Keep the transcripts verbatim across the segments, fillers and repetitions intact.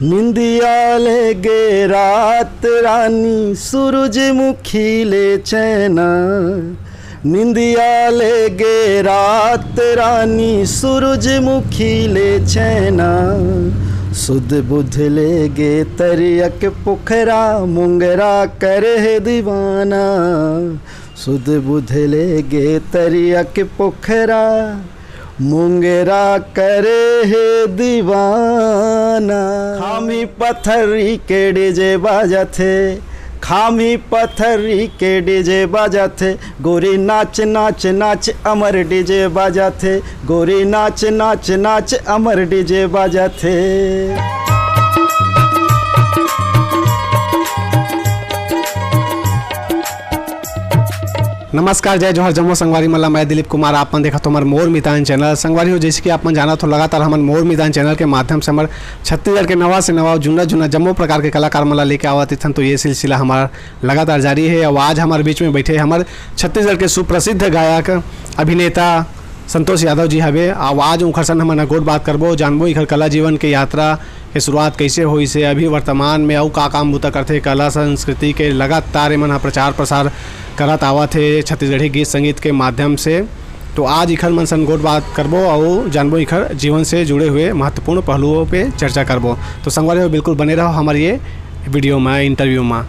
निंदिया ले गे रात रानी सूरजमुखी ले चैना, निंदिया ले गे रात रानी सूरजमुखी ले चैना, सुध बुध ले गे तरियक पोखरा मोंगरा करे हे दीवाना, सुध बुध ले गे तरियक पोखरा मोंगरा करे हे दीवाना। खामी पत्थरी के डीजे बाजत हे, खामी पत्थरी के डीजे बाजत हे, गोरी नाच नाच नाच अमर डीजे बाजत हे, गोरी नाच नाच नाच अमर डीजे बाजत हे। नमस्कार, जय जोहार, जम्मो संगवारी मन ला। मैं दिलीप कुमार, आप मन देखत हो हमर मोर मितान चैनल। संगवारी हो, जैसे कि आप मन जानत हो, लगातार हमन मोर मितान चैनल के माध्यम से हमर छत्तीसगढ़ के नवा से नवा, जुन्ना जुन्ना जम्मो प्रकार के कलाकार मन ला लेके आवत इथन। तो ये सिलसिला हमार लगातार जारी है। और आज हमारे बीच में बैठे हमर छत्तीसगढ़ के सुप्रसिद्ध गायक, अभिनेता संतोष यादव जी हवे। और आज उनकर संग हमन ह गोठ बात करबो, जानबो इखर कला जीवन के यात्रा के शुरुआत कैसे होइस हे, अभी वर्तमान में अउ का काम बूता करथे, कला संस्कृति के लगातार एमन ह प्रचार प्रसार करत आवत हे छत्तीसगढ़ी गीत संगीत के माध्यम से। तो आज इखर मन सन गोठ बात करबो अउ जानबो इखर जीवन से जुड़े हुए महत्वपूर्ण पहलुओं पे चर्चा करबो। तो संगवारी हो, बिल्कुल बने रहो हमारे ये वीडियो में, इंटरव्यू में।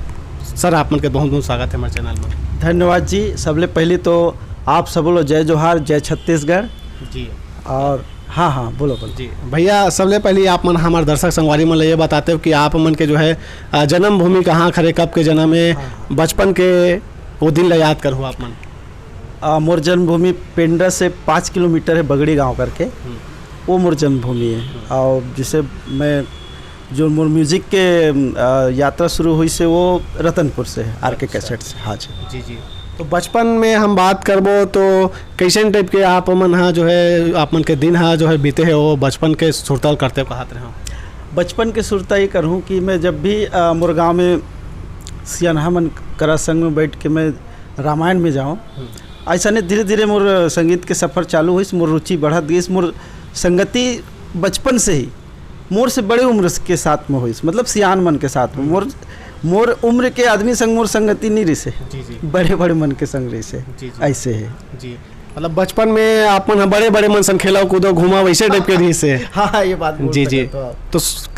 सर, आप मन के बहुत बहुत स्वागत है हमारे चैनल में। धन्यवाद जी। सबले पहले तो आप सबो लो जय जोहार, जय छत्तीसगढ़। जी। और हाँ, हाँ, बोलो, बोलो। जी भैया, सबले पहले आप मन हमारे दर्शक संगवारी मन ल ये बताते हो कि आप मन के जो है, अ, जन्मभूमि कहाँ खरे, कब के जन्म है, हाँ। बचपन के वो दिन ला याद करहु आप मन। अ, मोर जन्मभूमि पेंड्रा से पाँच किलोमीटर है, बगड़ी गांव करके, हम्म। वो मोर जन्मभूमि है। हम्म। और जिसे मैं, जो मोर म्यूजिक के, अ, यात्रा शुरू होइस हे, वो रतनपुर से है, आर के अच्छा। कैसेट से। हाँ जी। जी, जी। तो बचपन में हम बात करबो तो कैसन टाइप के आप मन हा जो है, आप मन के दिन हा जो है बीते है, वो बचपन के सुरता ल करते हो, कहत रहे हो? बचपन के सुरता ये करहूँ कि मैं जब भी, अ, मोर गाँव में सियानहा मन करा संग में बैठ के मैं रामायण में जाऊँ, हम्म। ऐसा नहीं, धीरे धीरे मोर संगीत के सफर चालू होइस, मोर रुचि बढ़त गइस, मोर संगति बचपन से ही मोर से बड़े उम्र के साथ में होइस, मतलब सियान मन के साथ में। मोर, मोर उम्र के आदमी संग मोर संगति नहीं रहिसे, जी, जी। बड़े बड़े मन के संग रहिसे, जी, जी। ऐसे है। जी, मतलब बचपन में आप मन ह बड़े बड़े मन संग खेला कूदो घूमा, वैसे टाइप के रहिसे। हाँ, हाँ, ये बात बोल जी, जी। सकते हो आप। तो स-,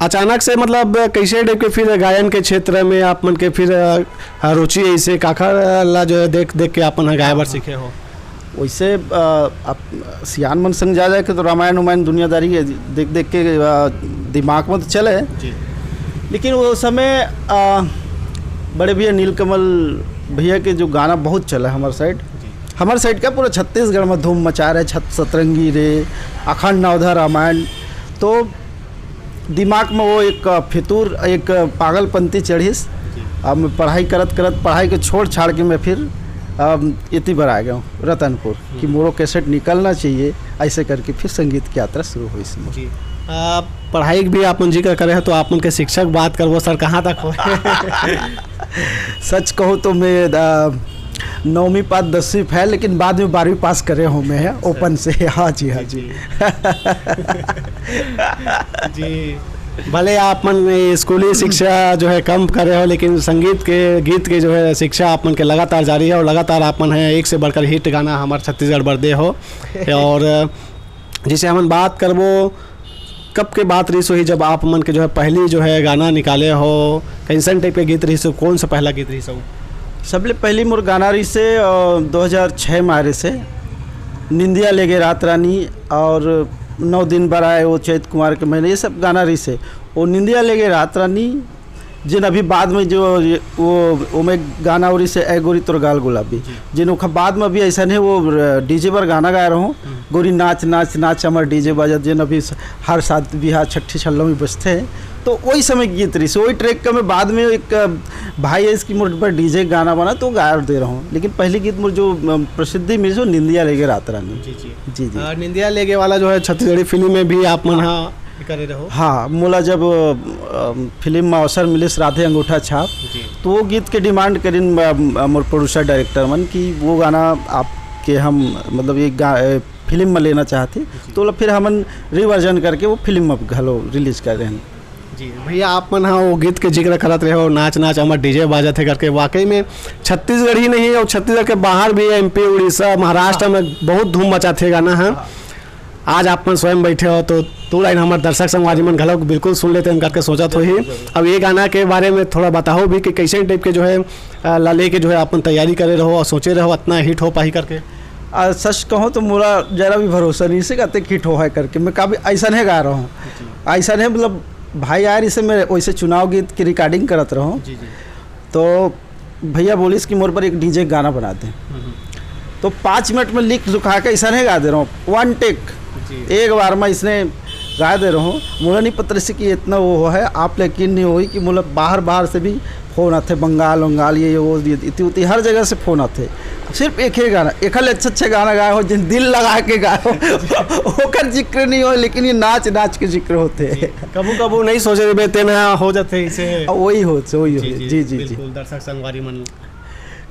अचानक से मतलब कैसे टाइप के फिर गायन के क्षेत्र में आप मन के फिर, अ, रुचि ऐसे काखर ला जो है देख देख के आप मन ह गाए बर सीखे हो? वैसे, अ, आप सियान मन संग जा जाके तो रामायण उमायण दुनियादारी है, देख देख के, अ, दिमाग में तो चले। जी। लेकिन वो समय, अ, बड़े भैया नीलकमल भैया के जो गाना बहुत चला हमारे साइड, जी। हमारे साइड का पूरा छत्तीसगढ़ में धूम मचा रहे, छत सतरंगी रे, अखंड नवधा रामायण। तो दिमाग में वो एक फितूर, एक पागलपंती चढ़िस। जी। अब मैं पढ़ाई करत करत पढ़ाई के छोड़ छाड़ के मैं फिर, अम, इति बर आ गया हूँ रतनपुर कि हम्म। मोरो कैसेट निकलना चाहिए। ऐसे करके फिर संगीत की यात्रा शुरू हुई इसमें। जी। आ, पढ़ाई के भी आप मन जिक्र करे हो तो आप मन के शिक्षक बात करबो सर, कहाँ तक हो? सच कहूँ तो मैं, आ, नौवीं पास, दसवीं फेल, लेकिन बाद में बारहवीं पास करे हूँ मैं, ओपन से। हाँ जी, हाँ जी। जी। भले आप मन स्कूली शिक्षा जो है कम करे हो, लेकिन संगीत के, गीत के जो है शिक्षा आप मन के लगातार जारी है और लगातार आप मन है एक से बढ़कर हिट गाना हमारे छत्तीसगढ़ बर दे हो। और जैसे हमन बात करबो, कब के बात रहिस होही जब आप मन के जो है पहली जो है गाना निकाले हो, कैसन टाइप के गीत रहिस हो, कौन सा पहला गीत रहिस हो? सबले पहली मोर गाना रहिस हे, अ, दो हज़ार छह में आ रहिस हे, निंदिया लेगे रात रानी और नौ दिन बर आए वो चैत कुमार के महीना, ये सब गाना रहिस हे। वो निंदिया लेगे रात रानी, जिन अभी बाद में जो ये, वो, वो में गाना और इसे ए गोरी तोर गाल गुलाबी, जी। जिन ओखर बाद में अभी ऐसा नहीं वो, अ, डीजे पर गाना गाए रहूँ, हम्म। गोरी नाच, नाच, नाच, हमर डीजे बाजत, जिन अभी स-, हर साथ बिहार छठी छल्लो में बजते हैं। तो वही समय गीत रहिस, वही ट्रैक का मैं बाद में एक, अ, भाई है इसकी मोर पर डीजे गाना बना तो गाय दे रहूँ। लेकिन पहली गीत मोर जो, अ, प्रसिद्धि मिली सो निंदिया लेगे रात रानी। जी, जी। जी, जी। अ, निंदिया लेगे वाला जो है छत्तीसगढ़ी फिल्म में भी आप मन हा करे रहो। हाँ, मोला जब, अ, फिल्म में अवसर मिलिस राधे अंगूठा छाप, जी। तो वो गीत के डिमांड करिन, अ, अ, मोर प्रोड्यूसर डायरेक्टर मन कि वो गाना आपके हम, मतलब ये गा-, अ, फिल्म में लेना चाहते, जी। तो फिर हमन रिवर्जन करके वो फिल्म में घलो रिलीज कर रहे हैं। जी भैया, आप मन हा वो गीत के जिक्र करत रहे हो, नाच नाच अमर डीजे बाजत हे करके। वाकई में छत्तीसगढ़ ही नहीं, और छत्तीसगढ़ के बाहर भी, एमपी, उड़ीसा, महाराष्ट्र में बहुत धूम मचाथे गाना है। आज आप मन स्वयं बैठे हो, तो दो लाइन हमारे दर्शक संगवारी मन घलो बिल्कुल सुन लेते हैं करके सोचत हो ही। अब ये गाना के बारे में थोड़ा बताओ भी कि कैसे टाइप के जो है, अ, ला लेके जो है आप मन तैयारी करे रहो और सोचे रहो इतना हिट हो पाही करके। आ, सच कहूँ तो मोला जरा भी भरोसा नहीं से कहते हिट हो है करके। मैं काफी ऐसा नहीं गा रहा हूँ, ऐसा नहीं, मतलब, भाई यार, इसे मैं वैसे चुनाव गीत की रिकॉर्डिंग करत रहा हूँ। जी जी। तो भैया बोलिस कि मोर पर एक डीजे गाना बना दे। तो पाँच मिनट में लिख दुखा के ऐसा नहीं गा दे रहा हूँ, वन टेक। जी। एक बार में इसने गा दे रहा हूँ। मोला नहीं पता रही कि इतना वो है, आप यकीन नहीं होई कि, मतलब, बाहर बाहर से भी फोन आथे, बंगाल वंगाल, ये वो, ये इति उति, हर जगह से फोन आथे। सिर्फ एक ही गाना, एक ले अच्छे अच्छे गाना गाए हो, जिन दिल लगा के गाए हो, ओकर जिक्र नहीं हो, लेकिन ये नाच नाच के जिक्र होते हैं। कबू कबू नहीं सोचे रहे, तेना हो जाते इसे। आ, वही हो, वही हो। जी जी जी जी। बिल्कुल, दर्शक संगवारी मन।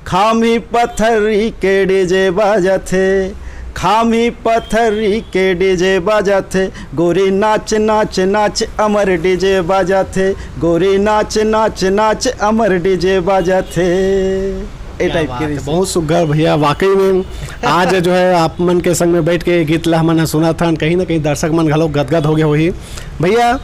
खामी पत्थरी के डीजे बाजत हे, खामी पत्थरी के डीजे बाजत हे, गोरी नाच नाच नाच अमर डीजे बाजत हे, गोरी नाच नाच नाच अमर डीजे बाजत हे। ए क्या टाइप बात के है, रहिसे। बहुत सुघर भैया, वाकई में आज जो है आप मन के संग में बैठ के ये गीत ला हमन ह सुनत हन, कहीं ना कहीं दर्शक मन घलो गदगद हो गए होही। भैया,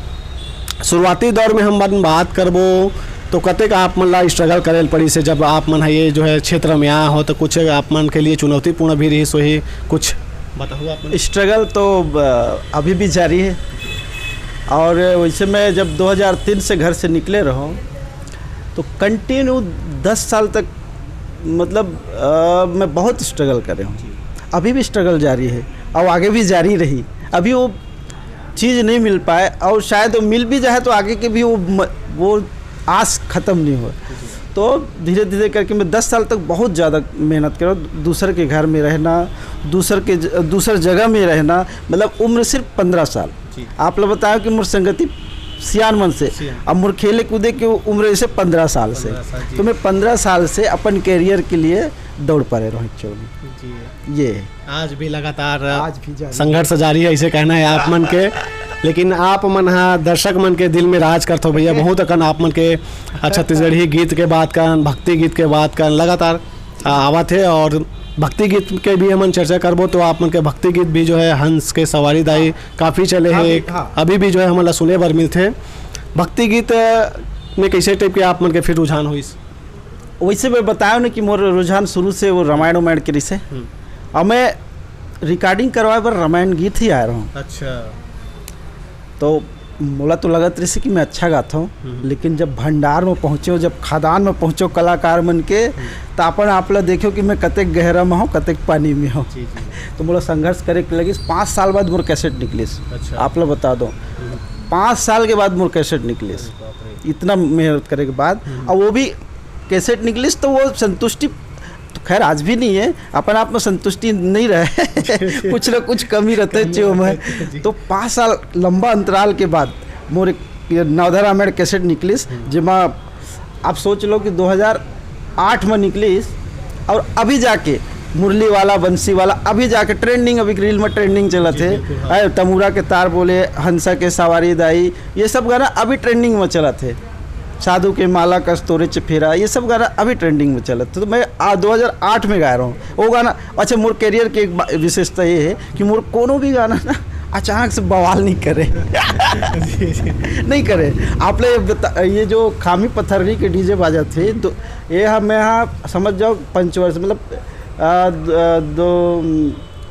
शुरुआती दौर में हम मन बात करबो तो कतेक आप मन ला स्ट्रगल करे ल पड़ी से, जब आप मन ह ये जो है क्षेत्र में आए हो तो कुछ आप मन के लिए चुनौतीपूर्ण भी रही होही, कुछ बताओ आप मन। स्ट्रगल तो, अ, अभी भी जारी है। और वैसे मैं जब दो हज़ार तीन से घर से निकले रहो तो कंटिन्यू दस साल तक, मतलब, अ, मैं बहुत स्ट्रगल करे हूँ। अभी भी स्ट्रगल जारी है और आगे भी जारी रही। अभी वो चीज़ नहीं मिल पाए, और शायद वो मिल भी जाए तो आगे के भी वो म-, वो आस ख़त्म नहीं हो। तो धीरे धीरे करके मैं दस साल तक बहुत ज़्यादा मेहनत करो, दूसर के घर में रहना, दूसर के ज-, दूसर जगह में रहना। मतलब, उम्र सिर्फ पंद्रह साल। जी। आप लोग बताओ कि मोर संगति सियान मन से, सियान। अब मोर खेले कूदे के उम्र जैसे पंद्रह साल से। पंद्रह साल, जी। तो मैं पंद्रह साल से अपन कैरियर के लिए दौड़ पड़े, रोहित चौधरी। जी। ये है। आज भी लगातार आज भी जारी संघर्ष जारी है, ऐसे कहना है आप मन के। लेकिन आप मन हा दर्शक मन के दिल में राज करथो भैया। बहुत अकन आप मन के, आ, छत्तीसगढ़ी गीत के बात करन, भक्ति गीत के बात करन, लगातार, आ, आवत है। और भक्ति गीत के भी हमन चर्चा करबो तो आप मन के भक्ति गीत भी जो है हंस के सवारी दाई काफी चले हैं, काफी, हाँ। अभी भी जो है हमन ला सुने बर मिलथे। भक्ति गीत, अ, में कैसे टाइप के आप मन के फिर रुझान होइस? वैसे मैं बताया ना कि मोर रुझान शुरू से वो रामायण वामायण के रिसे। हम्म। और मैं रिकॉर्डिंग करवाए बर रामायण गीत ही आए रहूँ। अच्छा। तो मोला तो लगत रहिसे कि मैं अच्छा गाता हूँ, हम्म। लेकिन जब भंडार में पहुँचो, जब खदान में पहुँचो कलाकार मन के, हम्म। तो अपन आप ला देखो कि मैं कतेक गहरा में हूँ, कतेक पानी में हूँ। जी, जी। तो मोला संघर्ष करे के लगिस। पाँच साल बाद मोर कैसेट निकलिस। अच्छा। आप ला बता दो, हम्म। पाँच साल के बाद मोर कैसेट निकलिस। अरे बाप रे। इतना मेहनत करे के बाद, हम्म। और वो भी कैसेट निकलिस तो वो संतुष्टि तो खैर आज भी नहीं है, अपन आप में संतुष्टि नहीं रहे। कुछ ना कुछ कमी रहते कमी चो में। रहते, जी। तो पाँच साल लंबा अंतराल के बाद मोर एक ये नवधा रामायण कैसेट निकलिस, हम्म। जेमा आप सोच लो कि दो हज़ार आठ में निकलिस और अभी जाके मुरली वाला, बंसी वाला, अभी जाके ट्रेंडिंग, अभी रील में ट्रेंडिंग चलत जी, है। बिल्कुल, हाँ। अरे, तमूरा के तार बोले, हंसा के सवारी दाई, ये सब गाना अभी ट्रेंडिंग में चलत है। साधु के माला कस तोरे चफेरा, ये सब गाना अभी ट्रेंडिंग में चलत है। तो मैं आ, दो हज़ार आठ में गा रहा हूँ वो गाना। अच्छा, मोर कैरियर की एक बा-, विशेषता ये है कि मोर कोनो भी गाना ना अचानक से बवाल नहीं करे। जी, जी। नहीं करे। आप लोग ये बता, ये जो खामी पत्थरनी के डीजे बाजा थे, तो ये हम यहाँ समझ जाओ पंचवर्ष, मतलब, आ, द-, आ, दो,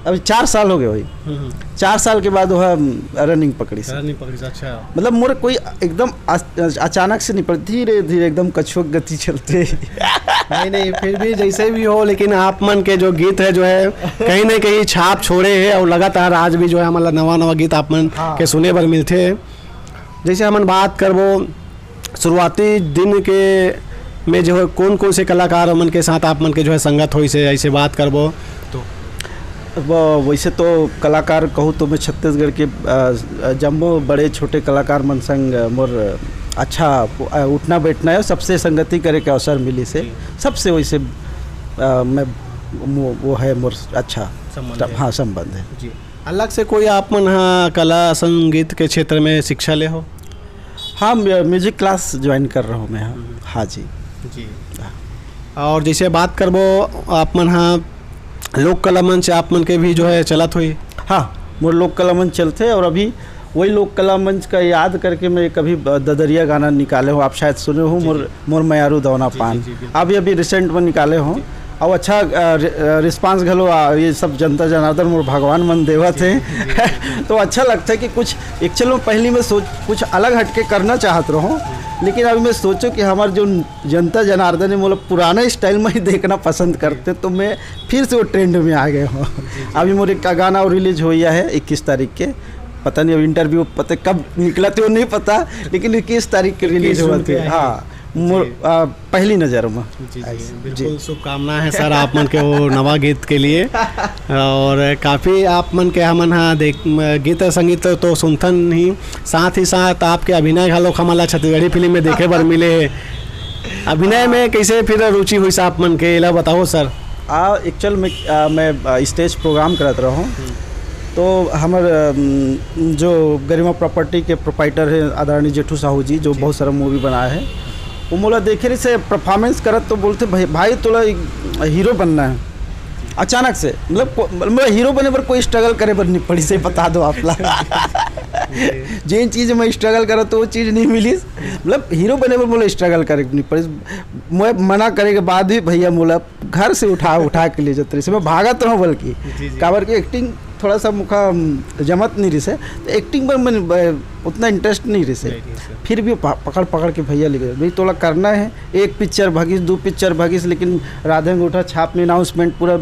अभी चार साल हो गए भाई। हम्म, हम्म। चार साल के बाद वह रनिंग पकड़ी से। रनिंग पकड़ी से, अच्छा। मतलब, मोर कोई एकदम अच-, अचानक से नहीं पड़ी, धीरे धीरे एकदम कछुआ गति चलते। नहीं, नहीं, फिर भी जैसे भी हो, लेकिन आप मन के जो गीत है, जो है, कहीं ना कहीं छाप छोड़े है और लगातार आज भी जो है, मतलब, नवा नवा गीत आप मन हाँ। के सुने बर मिलते हैं। जैसे हमन बात करबो शुरुआती दिन के में जो है कौन कौन से कलाकार मन के साथ आप मन के जो है संगत होइस हे, ऐसे बात करबो तो। अब वैसे तो कलाकार कहूँ तो मैं छत्तीसगढ़ के, अ, जम्मो बड़े छोटे कलाकार मन संग मोर अच्छा, अ, उठना बैठना है, सबसे संगति करे के अवसर मिलिस हे। जी। सबसे वैसे, अ, मैं मो-, वो है मोर अच्छा संबंध है। हाँ, संबंध है। जी। अलग से कोई आप मन हा कला संगीत के क्षेत्र में शिक्षा ले हो? हाँ, म्यूजिक क्लास ज्वाइन कर रहा हूँ मैं। हाँ, हाँ जी। जी। और जैसे बात करबो, आप मन हा लोक कला मंच आप मन के भी जो है चलत होई। हाँ, मोर लोक कला मंच चलते और अभी वही लोक कला मंच का याद करके मैं एक अभी ब-, ददरिया गाना निकाले हूँ, आप शायद सुने हो, मोर मोर मयारू दौना पान। अभी अभी रिसेंट में निकाले हूँ। और अच्छा रिस्पांस घलो आ, ये सब जनता जनार्दन मोर भगवान मन देवत है। तो अच्छा लगता है कि कुछ एक्चुअल में पहली मैं सोच कुछ अलग हटके करना चाहत रहूँ, लेकिन अभी मैं सोचो कि हमार जो जनता जनार्दन है, मतलब पुराना स्टाइल में ही देखना पसंद करते, तो मैं फिर से वो ट्रेंड में आ गए हूँ। अभी मोर एक गाना और रिलीज हुआ है इक्कीस तारीख के, पता नहीं अब इंटरव्यू पता कब निकला थे वो नहीं पता, लेकिन इक्कीस तारीख के रिलीज हुआ थे। हाँ, मोर पहली नज़र में। जी जी, बिल्कुल। शुभकामना है सर आप मन के वो नवा गीत के लिए। और काफ़ी आप मन के हमन हा देख गीत संगीत तो सुनथन ही, साथ ही साथ आपके अभिनय घलो हमन ला छत्तीसगढ़ी फिल्म में देखे बर मिले है। अभिनय में कैसे फिर रुचि हुई आप मन के, एला बताओ सर। आ एक्चुअल में आ, मैं स्टेज प्रोग्राम करत रहूँ, तो हमर जो गरिमा प्रॉपर्टी के प्रोपाइटर है आदरणीय जेठू साहू जी, जो बहुत सारा मूवी बनाए है, वो मोला देखे रही से परफॉर्मेंस करत तो बोलते, भाई भाई तोला हीरो बनना है। अचानक से मतलब मतलब हीरो बने पर कोई स्ट्रगल करे बर नहीं पड़ी से बता दो आप ला। जिन चीज में स्ट्रगल करो तो वो चीज नहीं मिली। मतलब हीरो बने पर मोला स्ट्रगल करे नहीं पड़ी। मैं मना करे के बाद भी भैया मोला घर से उठा उठा के ले जाते रहे, मैं भागत रहूँ बल्कि। काबर की एक्टिंग थोड़ा सा मुखा जमत नहीं रही से, तो एक्टिंग पर मैं उतना इंटरेस्ट नहीं रही से। फिर भी पकड़ पकड़ के भैया ले गए, भाई तोला करना है। एक पिक्चर भगिस, दो पिक्चर भगिस, लेकिन राधे अंगूठा छाप में अनाउंसमेंट पूरा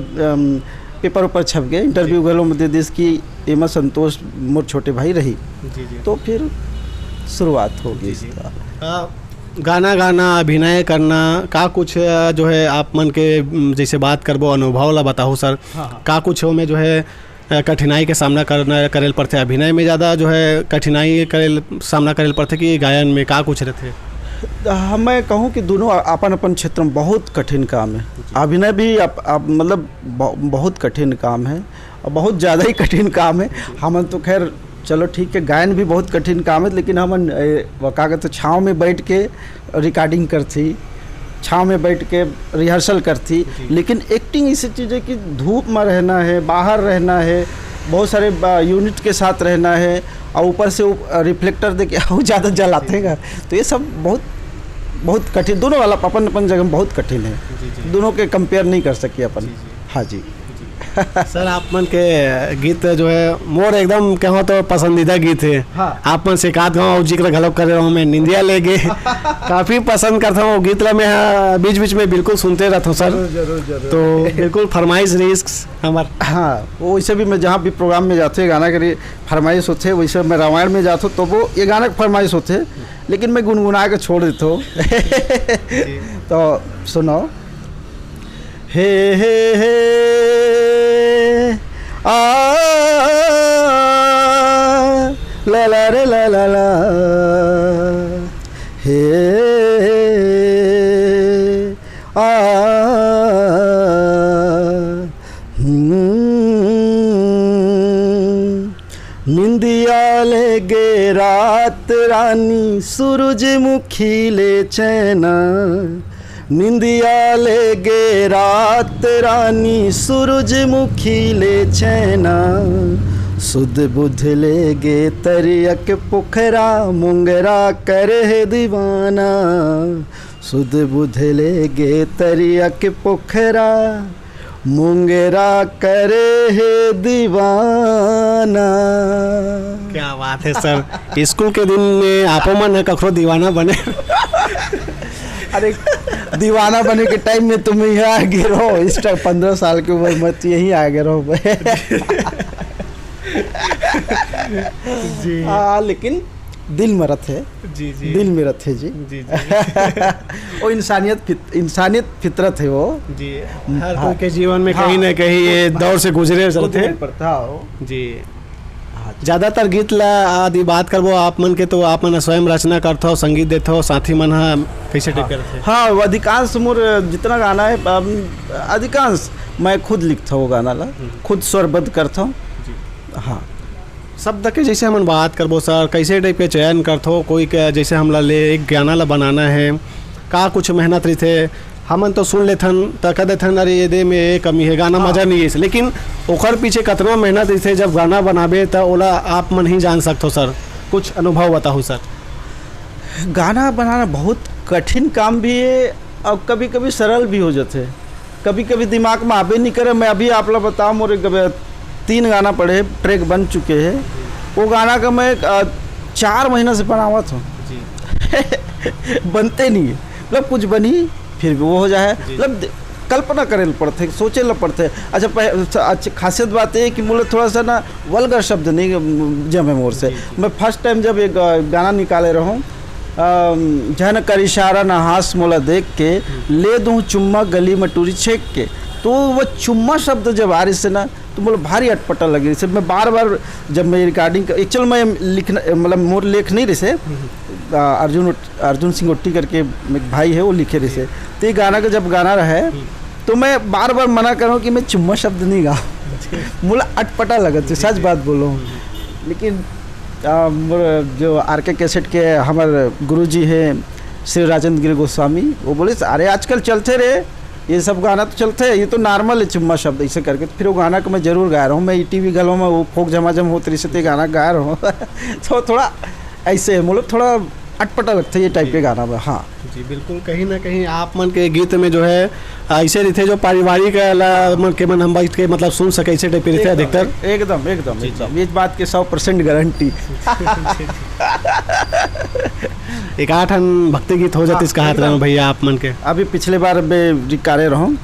पेपर ऊपर छप गए, इंटरव्यू घलो में दे दिस कि एमा संतोष मोर छोटे भाई रही। जी जी। तो फिर शुरुआत हो गई। गाना गाना, अभिनय करना, का कुछ जो है आप मन के जैसे बात करबो अनुभव ला बताओ सर। हाँ, हाँ। का कुछ हो में जो है कठिनाई के सामना करना करेल पड़थे? अभिनय में ज़्यादा जो है कठिनाई करेल सामना करेल पड़थे कि गायन में, का कुछ रहथे? हम मैं कहूँ कि दोनों अपन अपन क्षेत्र में बहुत कठिन काम है। अभिनय भी आप, आप, मतलब बहुत कठिन काम है और बहुत ज़्यादा ही कठिन काम है। हमन तो खैर चलो ठीक है, गायन भी बहुत कठिन काम है, लेकिन हमन का कहते छाँव में बैठ के रिकॉर्डिंग करथी, छाँव में बैठ के रिहर्सल करथी। लेकिन एक्टिंग ऐसी चीज़ है कि धूप में रहना है, बाहर रहना है, बहुत सारे यूनिट के साथ रहना है और ऊपर से रिफ्लेक्टर दे के और ज़्यादा जलाते हैं। तो ये सब बहुत बहुत कठिन, दोनों वाला अपन अपन जगह में बहुत कठिन है। जी जी। दोनों के कंपेयर नहीं कर सकिए अपन। जी जी। हाँ जी। सर आप मन के गीत जो है मोर एकदम कहो तो पसंदीदा गीत है। हाँ। आप मन से एकाध गाँव जिक्र घलो करे रहूँ मैं, निंदिया ले गे। काफ़ी पसंद करता हूँ गीत ला मैं, हाँ, बीच बीच में बिल्कुल सुनते रहता हूँ सर। जरूर जरूर जरूर। तो बिल्कुल फरमाइश रही हमार। हाँ, वो वैसे भी मैं जहाँ भी प्रोग्राम में जाते गाना के लिए फरमाइश होते, वैसे मैं रामायण में जाता हूँ तो वो ये गाना की फरमाइश होते, लेकिन मैं गुनगुना के छोड़ देता हूँ। तो सुनो। हे हे हे आ ला ला रे ला ला ला। हे आ हम्म। निंदिया ले गे रात रानी सूरजमुखी ले चैना। निंदिया ले गे रात रानी सूरजमुखी ले चैना। सुध बुध ले गे तरियक पोखरा मुंगरा करे है दीवाना। सुध बुध ले गे तरियक पोखरा मुंगरा करे है दीवाना। क्या बात है सर। स्कूल के दिन में आपो मन ह कखरो दीवाना बने? अरे दीवाना बने के टाइम में तुम यहाँ आ गे रहो, इस टाइम पन्द्रह साल की उम्र में तो यहीं आ गे रहो। जी। हाँ, लेकिन दिल में रथे। जी जी। दिल में रथे जी। जी जी। वो इंसानियत फित-, इंसानियत फितरत है वो। जी। हर हाँ। कोई के जीवन में हाँ। कहीं ना कहीं ये दौर से गुजरे चलते हैं। पड़ता हो जी। हाँ जी। ज्यादातर गीत ला आदि बात करबो आप मन के, तो आप मन स्वयं रचना करथो, संगीत देथो, साथी मन हा कैसे हाँ। टेक करथे? हाँ, वो अधिकांश मोर जितना गाना है, अम, अधिकांश मैं खुद लिखता हूँ गाना ला, हम्म। खुद स्वरबद्ध करता हूँ। जी। हाँ। शब्द के जैसे हमन बात करबो सर, कैसे टाइप के चयन करथो, कोई के जैसे हमला ले एक गाना ला बनाना है, का कुछ मेहनत रहिथे? हमन तो सुन लेथन त कह देथन, "अरे ये दे में ये कमी है, गाना हाँ। मजा नहीं है।" लेकिन ओकर पीछे कतना मेहनत रहिथे, जब गाना बनाबे त ओला आप मन ही जान सकथो सर। कुछ अनुभव बताहू सर। गाना बनाना बहुत कठिन काम भी है और कभी-कभी सरल भी हो जाथे। कभी-कभी दिमाग में आबे नहीं करे। मैं अभी आप ला बताऊं, मोर एक गबे-, तीन गाना पड़े, ट्रैक बन चुके हैं। वो गाना का मैं, अ, चार महीना से बनावत हूँ। जी। बनते नहीं है। मतलब कुछ बनी, फिर भी वो हो जाए। जी। मतलब द-, कल्पना करे ल पड़थे, सोचे ल पड़थे। अच्छा, पह-, अच्छा, खासियत बात ये है कि मोला थोड़ा सा ना वल्गर शब्द नहीं, अम, जमे मोर से। जी, जी। मैं फर्स्ट टाइम जब एक, अ, गाना निकाले रहूँ, अम, "झन कर इशारा ना हास मोला देख के, हम्म। ले दूँ चुम्मा गली में टूरी छेक के।" तो वो चुम्मा शब्द जब आ रही से ना, तो मोला भारी अटपटा लगे। जैसे मैं बार-बार, जब मैं रिकॉर्डिंग कर, एक्चुअल में लिखना, मतलब मोर लेख नहीं रही से, हम्म। आ, अर्जुन, अर्जुन सिंह ओट्टी करके एक भाई है, वो लिखे रही से। तो ये गाना का जब गाना रहा है, हम्म। तो मैं बार-बार मना करूँ कि मैं चुम्मा शब्द नहीं गाऊँ। मोला अटपटा लगत है, जी, सच जी। बात बोलो। हम्म। लेकिन, आ, मोर जो आर के कैसेट के हमारे गुरुजी हैं, श्री राजेंद्र गिरी गोस्वामी, वो बोले, "अरे, आजकल चलते रहे, ये सब गाना तो चलते हैं, ये तो नॉर्मल है चुम्मा शब्द", ऐसे करके। फिर वो गाना को मैं जरूर गा रहा हूँ। मैं ईटीवी घलो में वो फोक झमाझम होत रही से, तो ये गाना गा रहा हूँ। तो थोड़ा ऐसे है, मतलब, थोड़ा अटपटा लगता है ये टाइप जी। के गाना में। हाँ। जी, बिल्कुल, कहीं ना कहीं आप मन के गीत में जो है, ऐसे रहिथे जो पारिवारिक ला मन के मन हम बैठ के, मतलब, सुन सके, ऐसे टाइप के रहिथे एकदम, अधिकतर। एकदम, एकदम, जी, जी। एकदम। ये बात के सौ परसेंट गारंटी। एक आठ ठन भक्ति गीत हो जातिस, हाँ, कहात एकदम। रहूं भैया आप मन के। अभी पिछले बार बे रिकारे रहूं।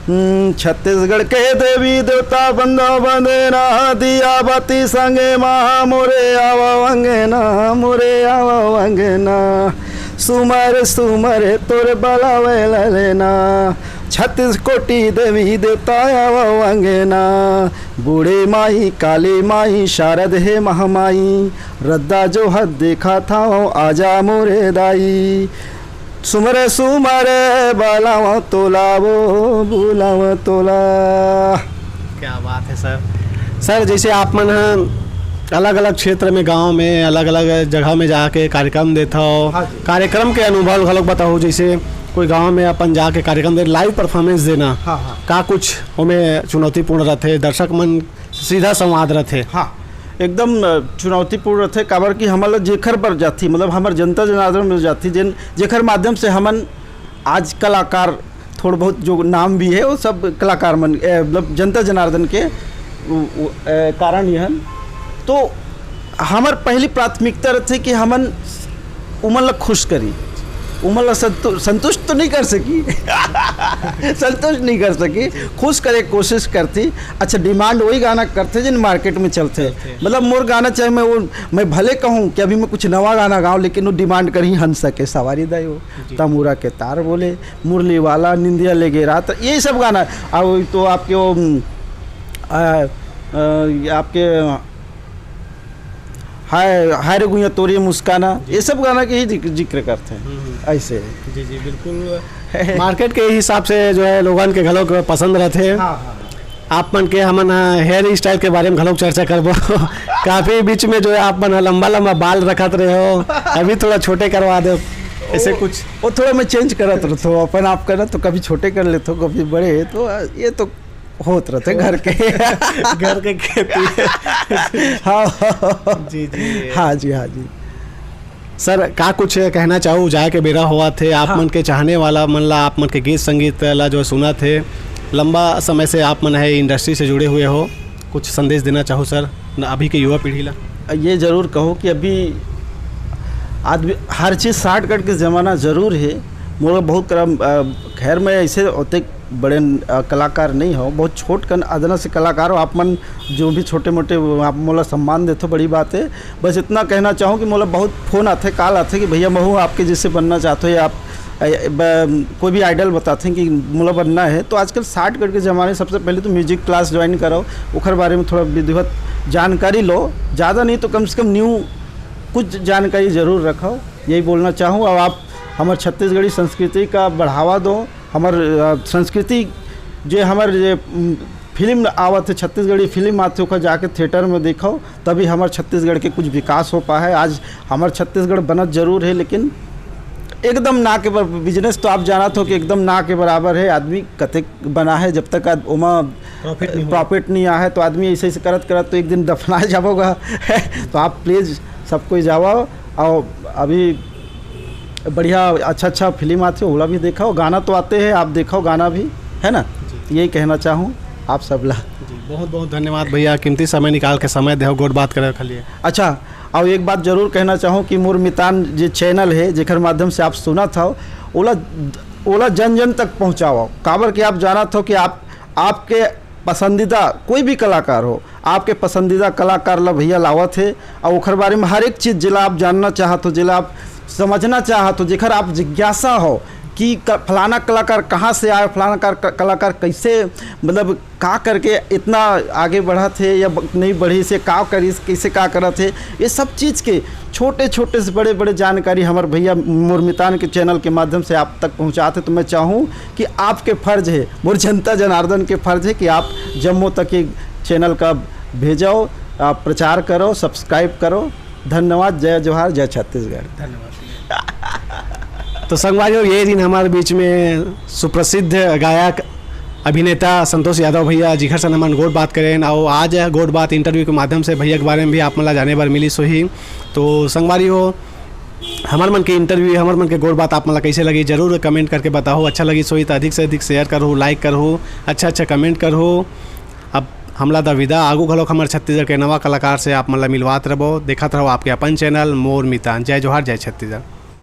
हम्म, छत्तीसगढ़ के देवी देवता बंदा बंदे ना, दिया बाती संगे मा, मोरे आवा अंगना, मोरे आवा अंगना, सुमर सुमर तोर बलावे ललना, छत्तीस कोटि देवी देवता आवा अंगना, बूढ़े माई, काली माई, शारद हे महामाई, रद्दा जो हद देखा था, आजा मोरे दाई। सुमरे सुमरे बलावा तोला वो, बुलावा तोला। क्या बात है सर। सर, जैसे आप मन ह अलग-अलग क्षेत्र में, गांव में, अलग-अलग जगह में जाके कार्यक्रम देथव, हाँ जी। कार्यक्रम के अनुभव घलोक बताओ, जैसे कोई गांव में अपन जाके कार्यक्रम दे, लाइव परफॉर्मेंस देना, हाँ, हाँ। का कुछ ओमे चुनौतीपूर्ण रथे? दर्शक मन सीधा संवाद रथे। हाँ, एकदम, अ, चुनौतीपूर्ण रथे, काबर कि हमर ला जेखर बर जाथी, मतलब हमर जनता जनार्दन में जाथी, जेन, जेखर माध्यम से हमन आज कलाकार थोड़ बहुत जो नाम भी है, वो सब कलाकार मन, ए, मतलब जनता जनार्दन के उ, उ, ए, कारण ये हन। तो हमर पहली प्राथमिकता रथे कि हमन उमन ला खुश करी, उमन ला संतु-, संतुष्ट तो नहीं कर सकी। संतुष्ट नहीं कर सकी, खुश करे के कोशिश करती। अच्छा, डिमांड वही गाना करथे जिन मार्केट में चलथे। चलथे। मतलब मोर गाना, चाहे मैं वो, मैं भले कहूँ कि अभी मैं कुछ नवा गाना गाऊँ, लेकिन वो डिमांड करही हंस सके सवारी दाई हो, जी। तमूरा के तार बोले, मुरली वाला, निंदिया लेगे रात, ये सब गाना। अब तो आपके वो, उम, आ, आ, ये आपके हाय, हाय रे गुइया तोरी मुस्काना, जी। ये सब गाना के ही जिक-, जिक्र करते हैं। हम्म, हम्म। ऐसे। जी, जी, बिल्कुल। मार्केट के हिसाब से जो है लोगन के घलो के पसंद रहथे। हाँ, हाँ। आप मन के हमन, अ, हेयर स्टाइल के बारे में घलो चर्चा करबो। काफी बीच में जो है आप मन ह लंबा लंबा बाल रखत रहे हो, अभी थोड़ा छोटे करवा दो, ऐसे वो, कुछ। वो थोड़ा मैं चेंज करत रहता हूँ अपन आप का ना, तो कभी छोटे कर लेता हूँ, कभी बड़े, तो, अ, ये तो होत रहते घर के। घर के खेती। हाँ। जी, जी। हाँ जी, हाँ जी। सर, का कुछ कहना चाहू? जाए के बेरा होवत हे, आप हाँ। मन के चाहने वाला मन ला, आप मन के गीत संगीत ला जो सुनत हे, लंबा समय से आप मन हे इंडस्ट्री से जुड़े हुए हो, कुछ संदेश देना चाहू सर, न अभी के युवा पीढ़ी ला? ये जरूर कहूँ कि अभी आदमी हर चीज़ शॉर्टकट के ज़माना जरूर है। मोला बहुत करम, अ, खैर मैं ऐसे होते बड़े, अ, कलाकार नहीं हो, बहुत छोट कन अदना से कलाकार हो। आप मन जो भी छोटे मोटे वो आप मोला सम्मान देथो, बड़ी बात है। बस इतना कहना चाहूँ कि मोला बहुत फोन आथे, कॉल आथे कि भैया महू आपके जैसे बनना चाहते हो या आप, अ, ब-, कोई भी आइडल बताते हैं कि मोला बनना है। तो आजकल शॉर्टकट के ज़माने सबसे पहले तो म्यूजिक क्लास ज्वाइन करो, ओखर बारे में थोड़ा विधिवत जानकारी लो। ज़्यादा नहीं तो कम से कम न्यू कुछ जानकारी जरूर रखो, यही बोलना चाहूँ। और आप हमारे छत्तीसगढ़ी संस्कृति का बढ़ावा दो, हमार, अ, संस्कृति जे हमार जे, उम, फिल्म आवत हे, छत्तीसगढ़ी फिल्म आथे, ओकर जाके थिएटर में देखो, तभी हमर छत्तीसगढ़ के कुछ विकास हो पाए। आज हमर छत्तीसगढ़ बनत जरूर हे, लेकिन एकदम ना के बर-, बिजनेस तो आप जानत हो कि एकदम ना के बराबर हे। आदमी कतेक बना हे, जब तक आद-, ओमा प्रॉफिट नहीं होगा। प्रॉफिट नहीं आए तो आदमी ऐसे ऐसे करत करत तो एक दिन दफना जाबोगा। तो आप प्लीज सब कोई जाओ, और अभी बढ़िया अच्छा अच्छा फिल्म आथे, ओला भी देखो, गाना तो आते हैं, आप देखो गाना भी, है ना? यही कहना चाहूँ आप सब ला। जी, बहुत बहुत धन्यवाद भैया, कीमती समय निकाल के समय देहो गोठ बात करे के लिए। अच्छा, और एक बात जरूर कहना चाहूँ कि मोर मितान जे चैनल है, जेकर माध्यम से आप सुनत हो, ओला ओला जन जन तक पहुँचाओ। काबर कि आप जानत हो कि आप, आपके पसंदीदा कोई भी कलाकार हो, आपके पसंदीदा कलाकार ला भैया लावत हे, और ओकर बारे में हर एक चीज़, जेला आप जानना चाहत हो, जेला आप समझना चाहत हो, जेकर आप जिज्ञासा हो कि क-, फलाना कलाकार कहाँ से आए, फलाना कार-, क-, कलाकार कैसे, मतलब, का करके इतना आगे बढ़त हे या ब-, नहीं बढ़िस हे, का करिस, कैसे का करत हे, ये सब चीज़ के छोटे छोटे से बड़े बड़े जानकारी हमर भैया मोर मितान के चैनल के माध्यम से आप तक पहुँचात हे। तो मैं चाहूँ कि आपके फर्ज है, मोर जनता जनार्दन के फर्ज है कि आप जम्मो तक ये चैनल का भेजो, आप प्रचार करो, सब्सक्राइब करो। धन्यवाद। जय जोहार, जय छत्तीसगढ़। तो संगवारी हो, ये दिन हमारे बीच में सुप्रसिद्ध गायक अभिनेता संतोष यादव भैया, जिखर से हमन गोठ बात करेन, और आज गोठ बात इंटरव्यू के माध्यम से भैया के बारे में भी आप मन ला जाने बर मिलिस होही। तो संगवारी हो, हमर मन के इंटरव्यू, हमर मन के गोठ बात आप मन ला कैसे लगी, जरूर कमेंट करके बताओ। अच्छा लगिस होही तो अधिक से अधिक शेयर करहू, लाइक करहू, अच्छा अच्छा कमेंट करहू। अब हमला द विदा, आगू घलोक हमर छत्तीसगढ़ के नवा कलाकार से आप मन ला मिलवात रहबो। देखत रहो आपके अपन चैनल मोर मितान। जय जोहार, जय छत्तीसगढ़।